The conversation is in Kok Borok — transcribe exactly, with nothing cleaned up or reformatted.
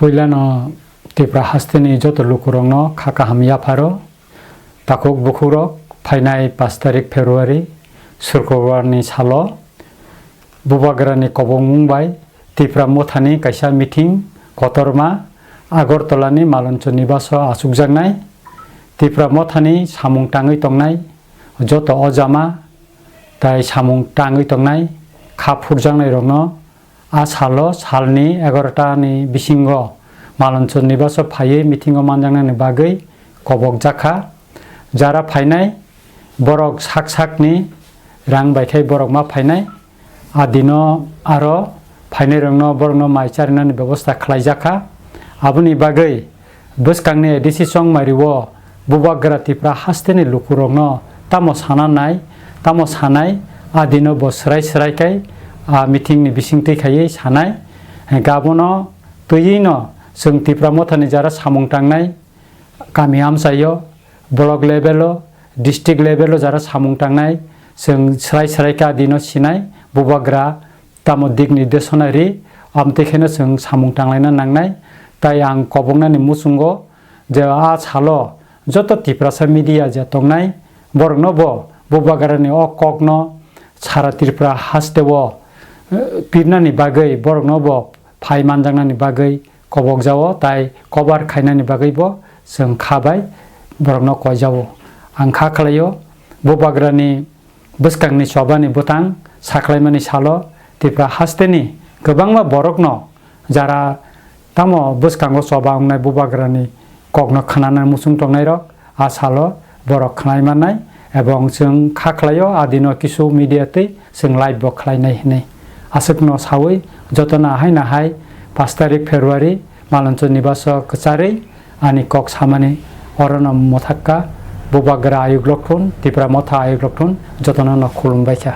Puilano Tipra hasteni joto lukurokno kha kaham yapharo. Takhuk bukhukrok, phainai pash tarik February, Surkubarni salo Bubagrani kobongmung bai Tipra Mothani kaisa meeting kotorma Agartalani Maloncho Nibaso achukjaknai. Tipra Mothani samung tangwi tongnai joto ojama tai samung tangwi tongnai kha phurjaknairokno a salo salni egarota ni bisingo Maloncho Nibaso phaiwi meeting o manjaknani bagwi kobokjakha. Jara phainai borok sak sakni rang bai khai borok ma phainai. A dino aro phainairokno borokno mai charinani bebosta khlaijakha. Aboni bagwi bwskangni A D C chongmari o Bubagra Tipra hasteni lukurokno tamo sana nai, tamo sanai, a dino bo swrai swrai khai a meeting ni bisingtwi khaiwi sanai. Hwnkhe abono twiwi no chwng Tipra Mothani jara samung tangnai, kami amchaio, block level o, district level o jara samung tangnai, chwng swrai swrai khe a dino sinai, Bubagra tamo dik nirdeshona ri, amtwi kheno chwng samung tanglaina nangnai. Tai ang koboknani muchungo je a salo joto Tiprasa media je tongnai, borokno bo Bubagrani o kokno sara Tripura hasteo, eh, pirnani bagwi, borokno bo phai manjaknani bagwi kobokjao, tai kobar khainani bagwibo chwng kha bai borokno koijao. Ang kha khlaio, Bubagrani bwskangni chobani bwtang saklaimani salo Tipra hasteni kwbangma borokno jara tamo bwskango choba wngnai Bubagrani kokno khwnana muchung tongnairok a salo borok khwnai mannai, ebong chwng kha khlaio, a dino kisu media twi chwng live bo khlainai hinwi. Aswkno sawi jotono ahai nahai pash tarik February Maloncho Nibaso kwcharwi ani kok samani orono mwthakka. Bubagra ayuk lokthun, Tipra Motha ayuk lokthun, jotono no khulumbaikha.